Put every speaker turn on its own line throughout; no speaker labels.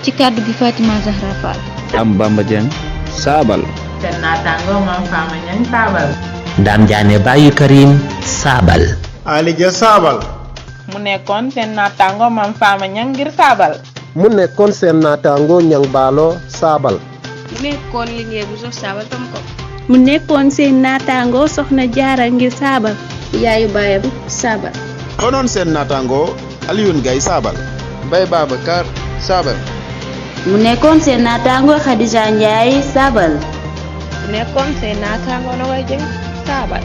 ci kàddu gi Fatima Zahra Fall.
am Bamba Dieng saabal.
seen naataango Mame Fama Niang saabal.
Dame Diané Baye Karim saabal.
Ali Dia saabal.
mu nekkoon seen naataango Mame Fama Niang ngir saabal.
mu nekkoon seen naataango Niang Baalo saabal.
mu nekkoon liggéey bu sox saabal tam ko.
mu nekkoon seen naataango Soxna Jaara ngir saabal.
yaayu baayam saabal.
doonoon seen naataango Alioune Gaye saabal. Mbaye Babacar saabal.
mu nekkoon seen naataango Khadija Ndiaye saabal.
mu nekkoon seen naataango Nogoy Dieng saabal.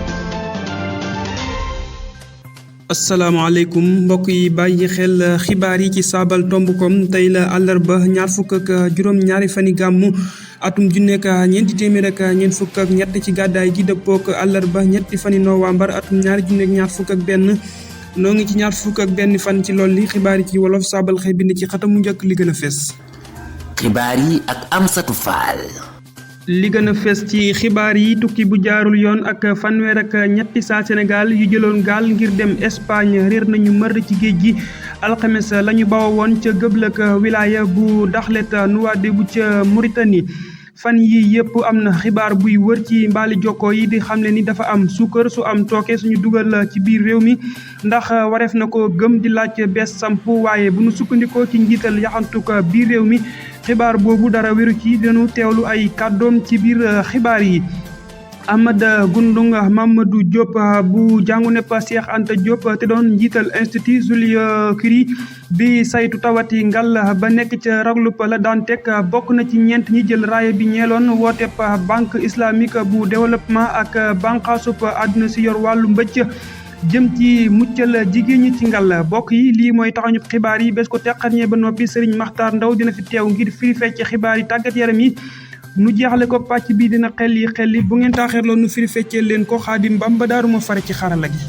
asalaamaaleykum mbokk yi bàyyi xel xibaar yi ci saabal tomb.com tey la àllarba ñaar fukk ak juróom-ñaari fani gàmmu atum junne ak ñeenti téeméer ak ñeent fukk ak ñett ci gàddaay gi dëppook àllarba ñetti fani nowàmbar atum ñaari junne ak ñaar fukk ak benn noo ngi ci ñaar fukk ak benn fan ci loolu li xibaar yi ci wolof saabal xëy bind ci xatamu njëkk li gën a fees.
xibaar yi ak Amsatu Faal.
li gën a fees ci xibaar yi tukki bu jaarul yoon ak fanweer ak ñetti saa Sénégal yu jëloon gaal ngir dem Espagne réer nañu mër ci géej gi alxames lañu bawa woon ca gëblëk wilaya bu Daxlet Nouadhibou ca Mauritanie. fan yi yëpp am na xibaar buy wër ci mbaali jokkoo yi di xamle ni dafa am suukar su am tooke suñu dugal ci biir réew mi ndax wareef na ko gëm di laaj bees samp waaye bu nu sukkandikoo ci njiital yaxantuk biir réew mi xibaar boobu dara wéru ci dinu teewlu ay kàddoom ci biir xibaar yi. Ahmad Gundung Mamadou Diop bu jàngu nepp Cheikh Anta Diop te doon njiital institut Jules Curie bi saytu tawati ngal ba nekk ca raglub la daan teg bokk na ci ñeent ñi jël raaya bi ñeeloon wooteeb banque islamique bu développement ak banqaasub àdduna si yor wàllu mbëcc jëm ci muccal jigéen ñi ci ngal bokk yi lii mooy taxañu xibaar yi bés ko teqarñee ba noppi Serigne Makhtar Ndaw dina fi teew ngir firi fecc xibaar yi tàggat yaram yi nu jeexale ko pàcc bii dina xelli bu ngeen taaxeerloo nu firi feccee leen ko Xaadim Bamba daaruma fare ci xarala gi.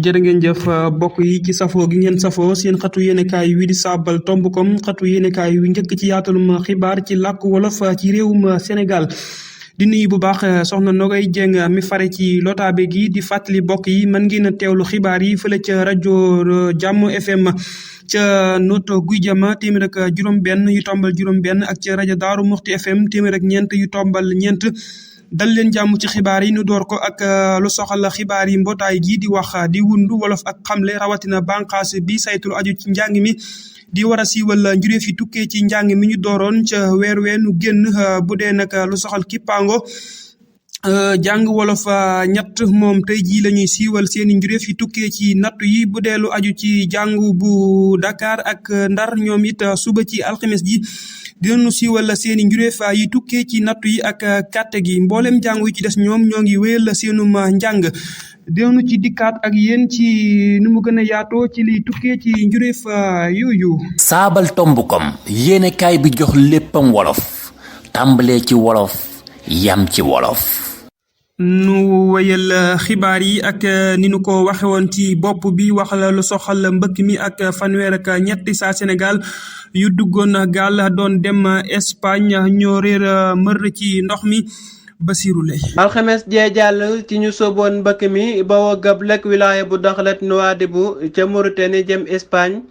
jërë ngeen jëf bokk yi ci safoo gi ngeen safoo seen xatu yéenekaay wi di saabal tomb.com xatu yéenekaay wi njëkk ci yaatalum xibaar ci làkk wolof ci réewum Sénégal. di nuyu bu baax soxna Nogoy Dieng mi fare ci lotaabe gi di fàttali bokk yi mën ngeen a teewlu xibaar yi fële ca rajo Jàmm FM ca noto guy jama téeméer ak juróom-benn yu tombal juróom-benn ak ca rajo Daaru Muxti FM téeméer ak ñeent yu tombal ñeent dal leen jàmm ci xibaar yi nu door ko ak lu soxal xibaar yi mbootaay gi di wax di wundu wolof ak xamle rawatina bànqaas bi saytu aju ci njàng mi. di war a siiwal njuréef yi tukkee ci njàng mi ñu dooroon ca weer weenu génn bu dee nag lu soxal kippaango jàng wolof ñett moom tey jii la ñuy siiwal seeni njuréef yi tukkee ci nattu yi bu dee lu aju ci jàngu bu Dakar ak Ndar ñoom it suba ci alxames ji dinañu siiwal seeni njuréef yi tukkee ci nattu yi ak kàtte gi mboolem jàngu yi ci des ñoom ñoo ngi wéyal seenum njàng. dinañu ci dikkaat ak yéen ci nu mu gën a yaatoo ci liy tukkee ci njuréef yooyu.
saabal tomb.com yéenekaay bi jox léppam wolof tàmbalee ci wolof yam ci wolof.
nu wéyal xibaar yi ak ni nu ko waxe woon ci bopp bi wax la lu soxal mbëkk mi ak fanweer ak ñetti saa Sénégal yu duggoon gaal doon dem Espagne ñoo réer mër ci ndox mi. Basiru lay
alxames jee jàll ci ñu soboon mbëkk mi bawoo Gablek wilaaya bu Daxlet Nouadhibou ca Mauritanie jëm Espagne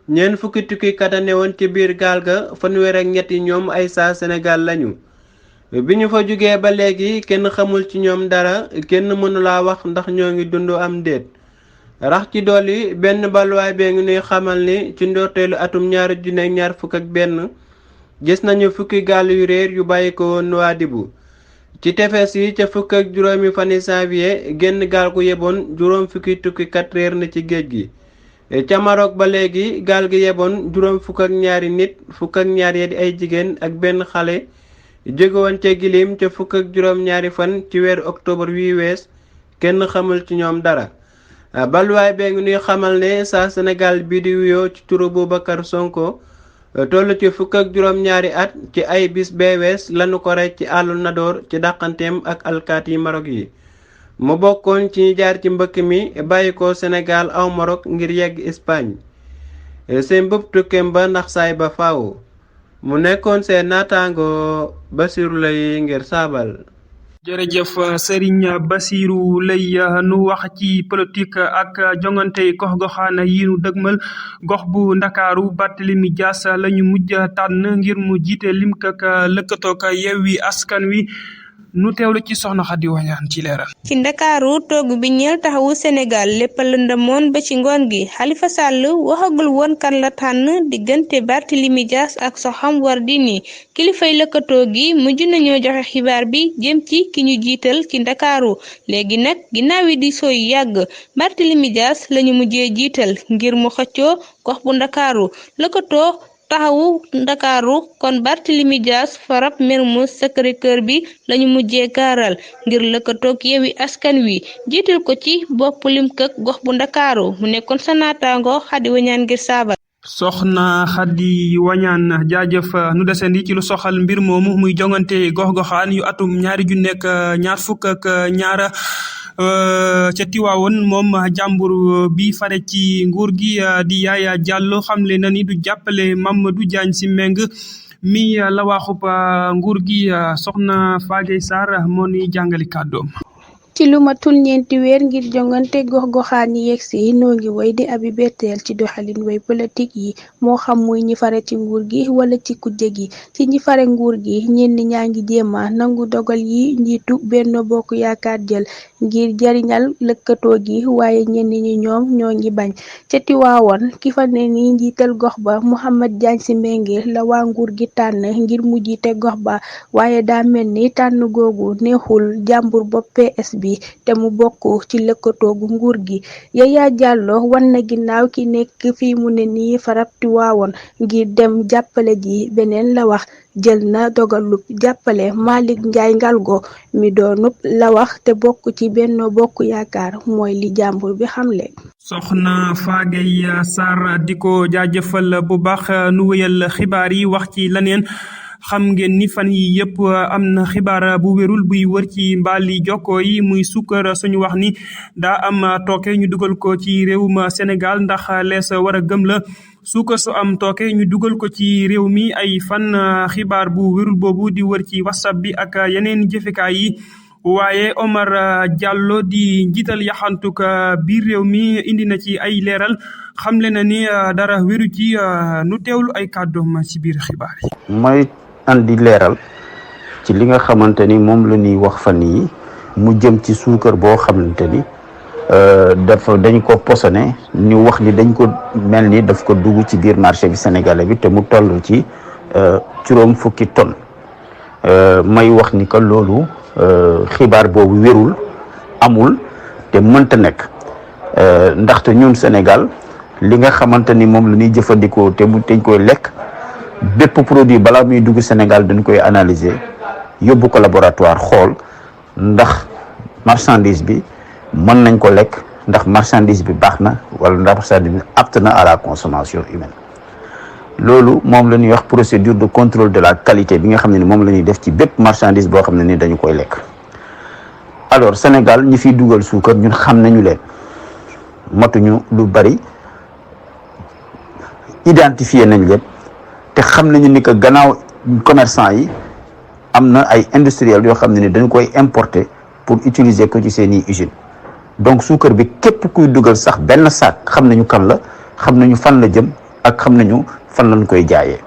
ñeent fukki tukkikat a newoon ci biir gaal ga fanweer ak ñetti ñoom ay saa Sénégal lañu bi ñu fa jógee ba léegi kenn xamul ci ñoom dara kenn mënulaa wax ndax ñoo ngi dund am déet rax ci dolli benn balwaay bee ngi nuy xamal ni ci ndorteelu atum 2021 gis nañu fukki gaal yu réer yu bàyyi ko woon Nouadhibou ci tefes yi ca fukk ak juróomi fani janvier génn gaal gu yeboon juróom fukki tukkikat réer na ci géej gi ca Maroc ba léegi gaal gi yeboon juróom fukk ak ñaari nit fukk ak ñaar ya di ay jigéen ak benn xale jóge woon ca Gilim ca fukk ak juróom ñaari fan ci weeru octobre wi wees kenn xamul ci ñoom dara balwaay bee ngi nuy xamal ne saa Sénégal bi di wuyoo ci turu Boubacar Sonko toll ci fukk ak juróom ñaari at ci ay bis beewees lanu ko rey ci àllu Nadoor ci dàqanteem ak alkaati yi Maroc yi mu bokkoon ci ñi jaar ci mbëkk mi bàyyi ko Sénégal aw Maroc ngir yegg Espagne seen bëpp tukkeem ba ndax saay ba faaw mu nekkoon seen naataango Basiru lay ngir saabal
jërëjëf Serigne Bassirou lay nu wax ci politique ak jongante gox-goxaan yi nu dëgmal gox bu Ndakaaru Barthélémy Dias la ñu mujj tànn ngir mu jiite limkak lëkkatoog Yewwi Askan Wi nu teewlu ci soxna Xadi Wañaan ci leeral.
ci Ndakaaru togg bi ñeel taxawu Sénégal lépp lëndëmoon ba ci ngoon gi Xalifa Sall waxagul woon kan la tànn diggante Barthélémy Dias ak Soham Wardini kilifay lëkkatoo gi mujj nañoo joxe xibaar bi jëm ci ki ñu jiital ci Ndakaaru léegi nag ginnaaw yi di sooy yàgg Barthélémy Dias lañu mujjee jiital ngir mu xëccoo gox bu Ndakaaru lëkkatoo taxawu Ndakaaru kon Barthélémy Dias farab Mermoz Sacré-Cœur bi lañu mujjee gaaral ngir lëkkatoog Yewwi Askan Wi jiital ko ci bopp limkak gox bu Ndakaaru mu nekkoon sa naataango Xadi Wañaan ngir saabal.
soxna Xadi Wañaan jaajëf nu desandi ci lu soxal mbir moomu muy jongante gox-goxaan yu atum 2022 ca Tiwaawoon moom jàmbur bi fare ci nguur gi di Yaaya Jàllo xamle na ni du jàppale Mamadou Diagne Sy Mbengue mi la waxub nguur gi soxna Fagey Sarr moo ni jàngali kàddoom.
ci lu matul ñeenti weer ngir jongante gox-goxaan yi yegsi noo ngi way di abi betteel ci doxalin way politique yi moo xam muy ñi fare ci nguur gi wala ci kujje gi ci ñi fare nguur gi ñenn ñaa ngi jéema nangu dogal yi njiitu Benno Bokk Yaakaar jël ngir jariñal lëkkatoo gi waaye ñenn ñi ñoom ñoo ngi bañ ca Tiwaawoon ki fa ne ni njiital gox ba Mouhamed Diagne Sy Mbengue la waa nguur gi tànn ngir mu jiite gox ba waaye daa mel ni tànn googu neexul jàmbur bopp PS bi te mu bokk ci lëkkatoogu nguur gi Yaya Diallo wan na ginnaaw ki nekk fii mu ne nii farab Tiwaawoon ngir dem jàppale ji beneen la wax jël na dogalub jàppale Malick Ndiaye Ngalgo mi doonub la wax te bokk ci Benno Bokk Yaakaar mooy li jàmbur bi xamle.
soxna Fagey Sarr di ko jaajëfal bu baax nu wéyal xibaar yi wax ci leneen xam ngeen ni fan yi yëpp am na xibaar bu wérul buy wër ci mbaali jokkoo yi muy sukkar suñu wax ni daa am tooke ñu dugal ko ci réewum Sénégal ndax lees war a gëm la suukar su am tooke ñu dugal ko ci réew mi ay fan xibaar bu wérul boobu di wër ci WhatsApp bi ak yeneen jëfekaay yi waaye Omar Diallo di njiital yaxantuk biir réew mi indi na ci ay leeral xamle na ni dara wéru ci nu teewlu ay kàddoom ci biir xibaar yi.
mooy andi leeral ci li nga xamante ni moom la ñuy wax fan yi mu jëm ci suukar boo xamante ni dañ ko posone ñu wax ni dañ ko mel ni daf ko dugg ci biir marché bi sénégalais bi te mu toll ci juróom fukki tonnes may wax ni que loolu xibaar boobu wérul amul te mënta nekk ndaxte ñun Sénégal li nga xamante ni moom la ñuy jëfandikoo te mu dañ koy lekk bépp produit balaa muy dugg Sénégal dañ koy analyser yóbbu ko laboratoire xool ndax marchandise bi mën nañ ko lekk ndax marchandise bi baax na wala ndax marchandise bi apte na à la consommation humaine loolu moom la ñuy wax procédure de contrôle de la qualité bi nga xam ne ni moom la ñuy def ci bépp marchandise boo xam ne ni dañu koy lekk. alors Sénégal ñi fiy dugal suukar ñun xam nañu leen matuñu lu bari identifier nañ leen te xam nañu ni que gannaaw commerçant yi am na ay industriels yoo xam ne ni dañu koy importer pour utiliser ko ci seeni usine donc suukar bi képp kuy dugal sax benn sac xam nañu kan la xam nañu fan la jëm ak xam nañu fan lañ koy jaayee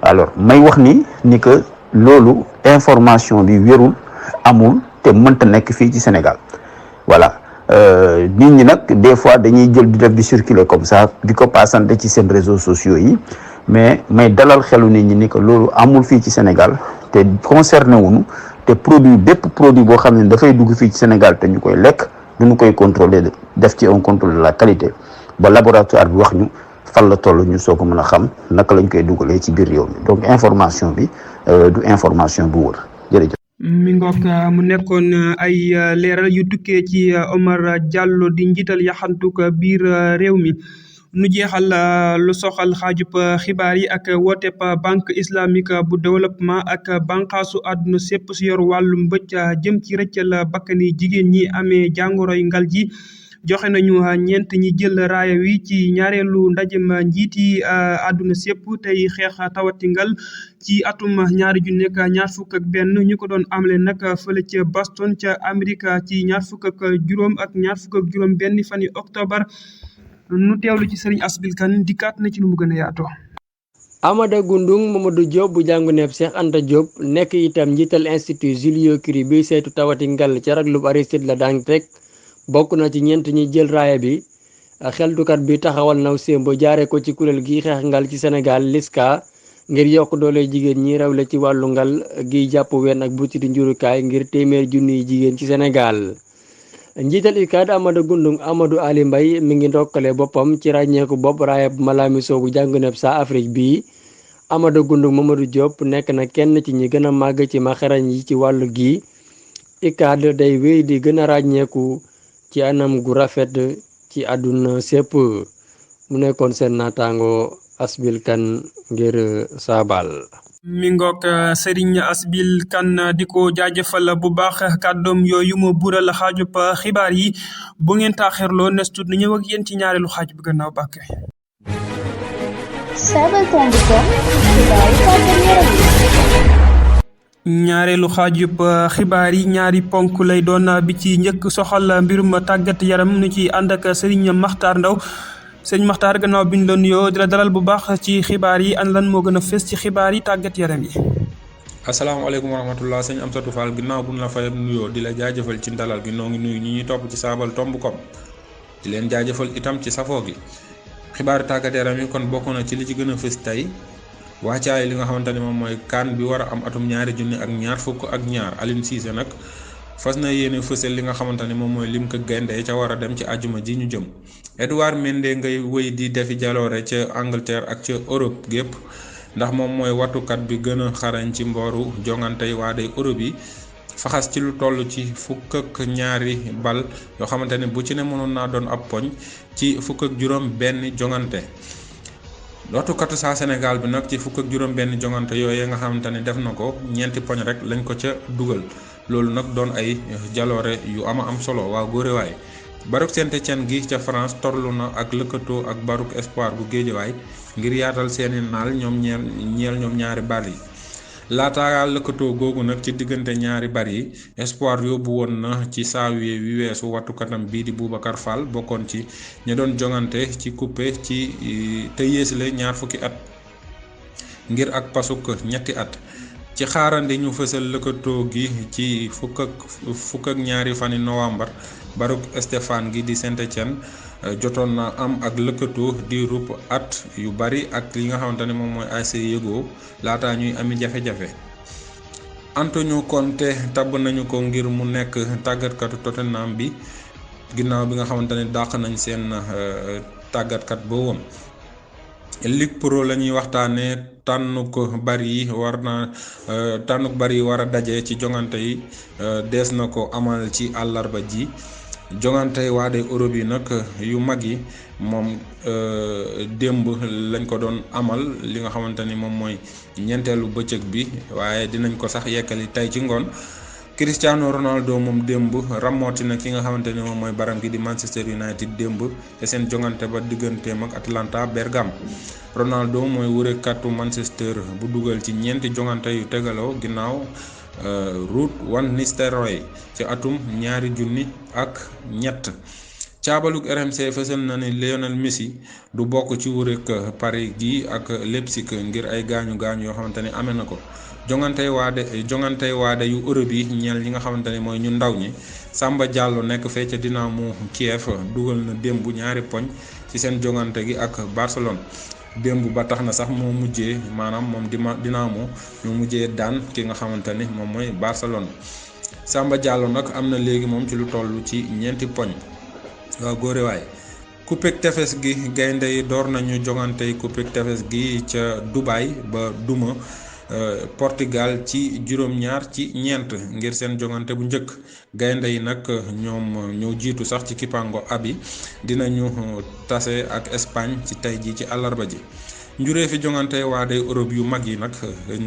alors may wax ni que loolu information bi wérul amul te mënta nekk fii ci Sénégal voilà nit ñi nag des fois dañuy jël di def di circuler comme ça di ko passante ci seen réseaux sociaux yi mais may dalal xelu nit ñi ni que loolu amul fii ci Sénégal te concerné wuñu te bépp produit boo xam ne dafay dugg fii ci Sénégal te ñu koy lekk duñu koy contrôler def ci un contrôle de la qualité ba laboratoire bi wax ñu fan la toll ñu soo ko mën a xam naka lañ koy dugalee ci biir réew mi donc information bi du information bu wër jërëjëf.
mi ngoog mu nekkoon ay leeral yu tukkee ci Omar Diallo di njiital yaxantuk biir réew mi nu jeexal lu soxal xaajub xibaar yi ak wooteb banque islamique bu développement ak banqaasu àdduna sépp si yor wàllu mbëcc jëm ci rëccal bakkani jigéen ñi amee jàngoroy ngal ji joxe nañu ñeent ñi jël raaya wi ci ñaareelu ndajem njiiti àdduna sépp tey xeex tawatingal ci atum 2021 ñu ko doon amle nag fële ca Boston ca Amérique ci 20 ak 20 benn fani octobre nu teewlu ci Serigne Asbil Kane dikkaat na ci nu mu gën a yaatoo.
Amada Gundung Mamadou Diop bu jàngu neeb Cheikh Anta Diop nekk itam njiital institut Julio Curie bi saytu tawati ngal ca raglub Aristide la daan teg bokk na ci ñeent ñi jël raaya bi xeltukat bi taxawal naw sémbo jaare ko ci kuréel gi xeex ngal ci Sénégal LISCA ngir yokk doole jigéen ñi rawle ci wàllu ngal gi jàpp wenn ak butitu njurukaay ngir téeméer junniy jigéen ci Sénégal. njiital ICAD Amada Gundung Amadou Ali Mbaye mi ngi ndokkale boppam ci ràññeeku bopp raayab Malamiso bu jàngu neeb sa Afrique bi Amada Gundung Mamadou Diop nekk na kenn ci ñi gën a màgg ci maxarañ yi ci wàllu gi ICAD day wéy di gën a ràññeeku ci anam gu rafet ci àdduna sépp mu nekkoon seen naataango Asbil Kane ngir saabal.
mi ngoog Serigne Asbil Kane di ko jaajëfal bu baax kàddoom yooyu ma bural xaajub xibaar yi bu ngeen taaxirloo nes tut ni ñëw ak yéen ci ñaareelu xaaj bi gannaaw bàkke ñaareelu xaajub xibaar yi ñaari ponk lay doon bi ci njëkk soxal mbirum tàggat yaram nu ci ànd ak Serigne Makhtar Ndaw sëñ Makhtar gannaaw bi ñu la nuyoo di la dalal bu baax ci xibaar yi an lan moo gën a fës ci xibaar yi tàggat yaram yi.
asalaamaaleykum wa rahmatullah sëñ Amsatu Faal ginnaaw bu ñu la fayam nuyoo di la jaajëfal ci ndalal gi noo ngi nuyu ñi ñuy topp ci saabal tomb kom di leen jaajëfal itam ci safoo gi xibaaru tàggat yaram yi kon bokk na ci li ci gën a fës tey wàccaay li nga xamante ne moom mooy CAN bi war a am atum 2022 Aliou Cissé nag fas na yéene fësal li nga xamante ne moom mooy lim ko gaynde ca war a dem ci àjjuma ji ñu jëm Edouard Mendy ngay wéy di defi jaloore ca Angleterre ak ca Europe gépp ndax moom mooy watukat bi gën a xarañ ci mbooru jongantey waa day Europe yi faxas ci lu toll ci 12 bal yoo xamante ne bu ci ne mënoon naa doon ab poñ ci 17 jongante lootukatu saa Sénégal bi nag ci 17 jongante yooyu nga xamante ne def na ko ñeenti poñ rek lañ ko ca dugal loolu nag doon ay jaloore yu ama am solo waa góorewaay Barouk Saint-Étienne gi ca France torlu na ak lëkkatoo ak Barouk Espoir bu Géejawaay ngir yaatal seeni naal ñoom ñaari bal yi laata lëkkatoo googu nag ci diggante ñaari bar yi Espoir yóbbu woon na ci saawiye wi weesu wattukatam bii di Boubacar Fall bokkoon ci ña doon jongante ci coupé ci te yéesle 20 at ngir ak pasuk 2 at ci xaarandi ñu fësal lëkkatoo gi ci fukk ak ñaari fani nowàmbar Barouk Stéphane gi di Saint-Étienne jotoon na am ak lëkkatoo di rup at yu bari ak li nga xamante ne moom mooy AC Yego laata ñuy ami jafe-jafe Antonio Conte tabb nañu ko ngir mu nekk tàggatkatu Tottenham bi ginnaaw bi nga xamante ne dàq nañ seen tàggatkat ba woon Ligue Pro la ñuy waxtaanee tànnuk bari yi war a daje ci jongante yi dees na ko amal ci àllarba ji jongante waa de Europe yi nag yu mag yi moom démb lañ ko doon amal li nga xamante ni moom mooy ñeenteelu bëccëg bi waaye dinañ ko sax yekkali tey ci ngoon Cristiano Ronaldo moom démb ramooti na ki nga xamante ni moom mooy baram gi di Manchester United démb te seen jongante ba digganteem ak Atlanta Bergame Ronaldo mooy wërekatu Manchester bu dugal ci ñeenti jongante yu tegaloo ginnaaw Ruud van Nistelrooy ci atum 2003 caabalug RMC fësal na ni Lionel Messi du bokk ci wërek Paris gi ak Leipzig ngir ay gaañu yoo xamante ni amee na ko jongantey waade yu Europe yi ñeel ñi nga xamante ni mooy ñu ndaw ñi Samba Diallo nekk fee ca Dinamo Kiev dugal na démb 2 poñ ci seen jongante gi ak Barcelone démb ba tax na sax moo mujjee maanaam moom Dinamo ñoo mujjee daan ki nga xamante ni moom mooy Barcelone Samba Diallo nag am na léegi moom ci lu toll ci 4 poñ waa góorewaay Coupe tefes gi gaynde yi door nañu jongante Coupe tefes gi ca Dubaï ba duma Portugal ci 7-4 ngir seen jongante bu njëkk gaynde yi nag ñoom ñoo jiitu sax ci kippaango abi dinañu tase ak Espagne ci tey ji ci àllarba ji njuree fi jongante waa day Europe yu mag yi nag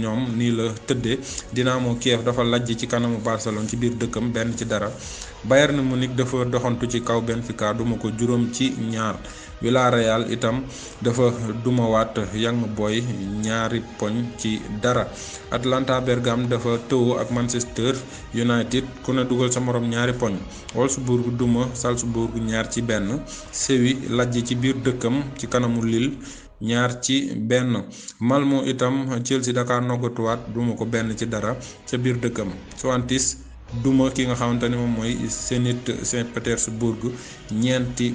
ñoom nii la tëddee. Dinamo Kiev dafa lajj ci kanamu Barcelone ci biir dëkkam 1-0. Bayern Munich dafa doxantu ci kaw Benfica duma ko juróom-2. Villarreal itam dafa dumawaat Young Boys 2-0. Atlanta Bergame dafa tëwoo ak Manchester United ku ne dugal sa morom 2 poñ. Wolfsburg duma Salzburg 2-1. Séville lajj ci biir dëkkam ci kanamu Lille 2-1. Malmo itam Chelsea Dakar noggatuwaat duma ko 1-0 ca biir dëkkam. Swansea duma ki nga xamante ni moom mooy Zenit Saint-Pétersbourg 4-2.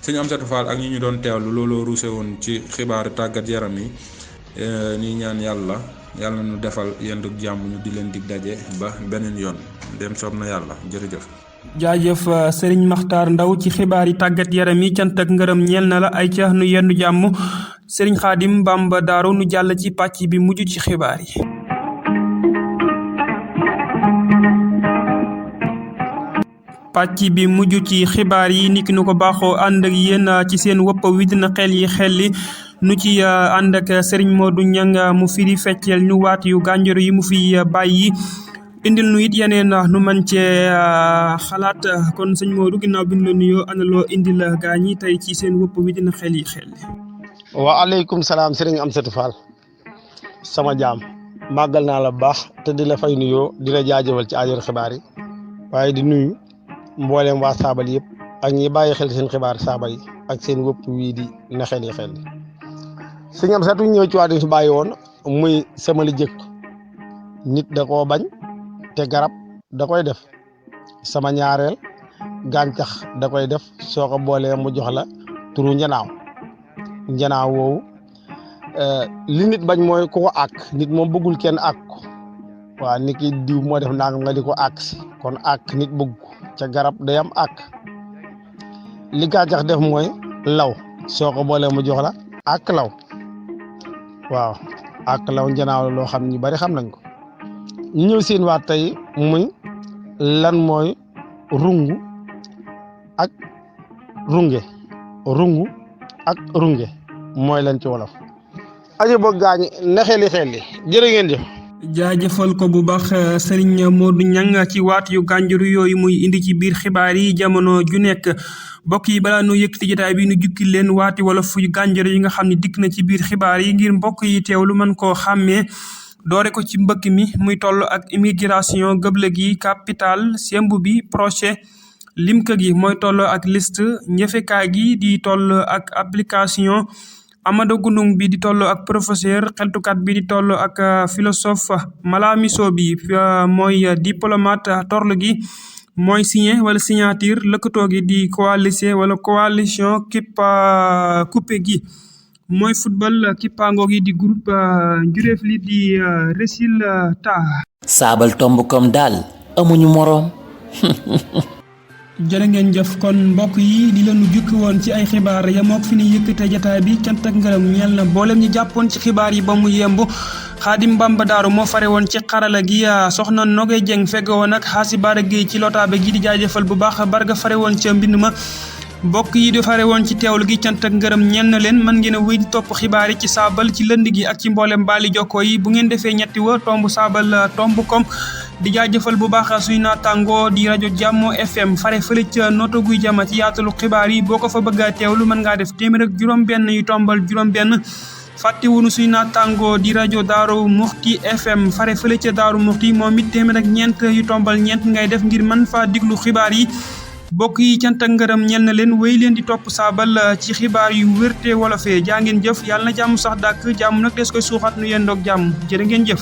sëñ Amsatu Faal ak ñi ñu doon teewlu looloo ruuse woon ci xibaaru tàggat yaram yi ñi ñaan yàlla ñu defal yendu jàmm ñu di leen dig daje ba beneen yoon dem soob na yàlla jërëjëf.
jaajëf Serigne Makhtar Ndaw ci xibaar yi tàggat yaram yi cant ak ngërëm ñeel na la ay ca nu yendu jàmm Serigne Khadim Bamba Daaru nu jàll ci pàcc bi mujj ci xibaar yi. pàcc bi mujj ci xibaar yi niki nu ko baaxoo ànd ak yéen ci seen wopp wi dina xel yi nu ci ànd ak Serigne Modou Niang mu firi fecceel ñu waat yu gànjoro yi mu fi bàyyi indil nu it yeneen nu man cee xalaat kon sëñ Modou ginnaaw bi ñu la nuyoo ana loo indil gaañi tey ci seen wopp wi dina xel yi.
waaleykum salaam Serigne Amsatu Faal sama jaam màggal naa la bu baax te di la fay nuyoo di la jaajëfal ci aajoor xibaar yi waaye di nuyu mbooleem waa saabal yëpp ak ñi bàyyi xel seen xibaar saabal yi ak seen wëpp wii di na xel yi sëñ Amsatu ñëw ci waa di fi bàyyi woon muy sama li jëkk nit da koo bañ te garab da koy def sama ñaareel gàncax da koy def soo ko boolee mu jox la turu njanaaw woowu li nit bañ mooy ku ko àkk nit moom bëggul kenn àkk ko waaw nit ki diw moo def nangam nga di ko àkk si kon àkk nit bëgg ca garab day am àkk li gàncax def mooy law soo ko boolee mu jox la àkk law waaw àkk law njanaaw la loo xam ñu bari xam nañ ko ñu ñëw seen waat tey muy lan mooy rungu ak runge mooy lan ci wolof ajo boog gaañi na xeli jërë ngeen jëf.
jaajëfal ko bu baax Serigne Modou Niang ci waat yu gànjaru yooyu muy indi ci biir xibaar yi jamono ju nekk mbokk yi balaa nu yëkkati jotaay bi nu jukki leen waati wolof yu gànjaru yi nga xam ne dikk na ci biir xibaar yi ngir mbokk yi teewlu mën koo xàmmee doore ko ci mbëkk mi muy toll ak immigration gëble gi capital sembu bi projet limka gi mooy toll ak liste ñëfekaay gi di toll ak application Amada Gunung bi di toll ak professeur xeltukat bi di toll ak philosophe malamiso bi mooy diplomate torlu gi mooy signé wala signature lëkkatoo gi di coalition wala coalition coupe gi mooy football kippaango gi di groupe njuréef li di résultat.
saabal tomb comme daal amuñu moroom.
jërë ngeen jëf kon mbokk yi di leen jukki woon ci ay xibaar yamook fi ni yëkkate jataay bi cant ak ngërëm ñeel na boolem ñi jàppoon ci xibaar yi ba mu yemb Xaadim Bamba Daaru moo fare woon ci xarala gi soxna Nogay Jeng fegg woon ak Xibaari Géey ci lotaabe gi di jaajëfal bu baax barga fare woon ca mbind ma mbokk yi di fare woon ci teewlu gi cant ak ngërëm ñeel na leen mën ngeen a wéy di topp xibaar yi ci saabal ci lënd gi ak ci mboolem baali jokkoo yi bu ngeen defee ñetti wa tomb saabal tomb com di jaajëfal bu baax suy naataangoo di rajo Jàmmo FM fare fële ca noto guy jama ci yaatalu xibaar yi boo ko fa bëgg a teewlu mën ngaa def téeméer ak juróom-benn yu tombal juróom-benn fàtte wunu suy naataangoo di rajo Daaru Muxti FM fare fële ca Daaru Muxti moom it téeméer ak ñeent yu tombal ñeent ngay def ngir mën faa diglu xibaar yi bokk yi cant ak ngërëm ñel na leen wéy leen di topp saabal ci xibaar yu wérte wolofee jaa ngeen jëf yàlla na jàmm sax dàkk jàmm nag des koy suuxat nu yendoog jàmm jërë ngeen jëf.